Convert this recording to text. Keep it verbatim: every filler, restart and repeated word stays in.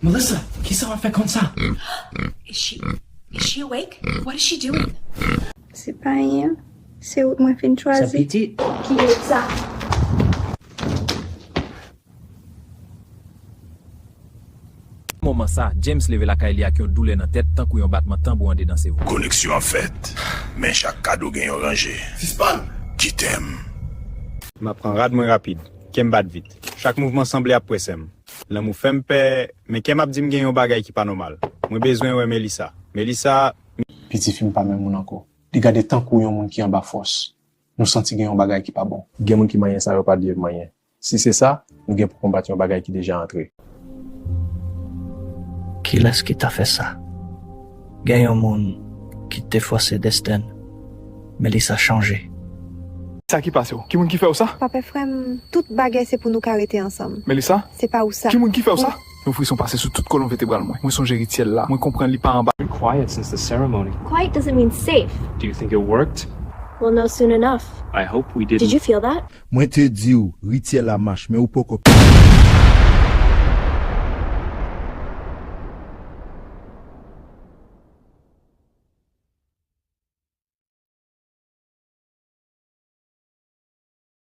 Melissa, kisa w ap fè konsa? Is she is she awake? What is she doing? Se pa anyen. Se ou mwen fin Sa chwazi. Pitit. Ki yo sa? Moman sa, James leve lakay li ak yon doulè nan tèt tankou yon batman tanbou andedan sevo. Koneksyon an fèt, men chak kado gen yon ranje. Sispann! Kite m. M ap pran rad mwen rapid. Kè m bat vit. Chak mouvman sanble ap prese m. Lanmou fè m pè, men kè m ap di m gen yon bagay ki pa nòmal. Mwen bezwen wè Melissa. Melissa, Piti fi m pa menm moun ankò. Li gade tankou yon moun ki anba fòs. Nou santi gen yon bagay ki pa bon. Gen moun ki manyen sa yo pa dwe manyen. Si se sa, nou gen pou konbat yon bagay ki deja antre. Kilès ki ta fè sa? Gen yon moun ki te fòse desten, Melissa chanje. Sa ki pase w? Ki moun ki fè w sa? Papa frè m, tout bagay se pou nou ka rete ansanm. Melissa? Se pa ou sa. Ki moun ki fè w sa? Yon frison pase sou tout kolon vètebral mwen. Mwen sonje rityèl la. Mwen konprann li pa anba. Been quiet since the ceremony. Quiet doesn't mean safe. Do you think it worked? We'll know soon enough. I hope we Did didn't. You feel that? Mwen te di w, rityèl la mach, men ou poko.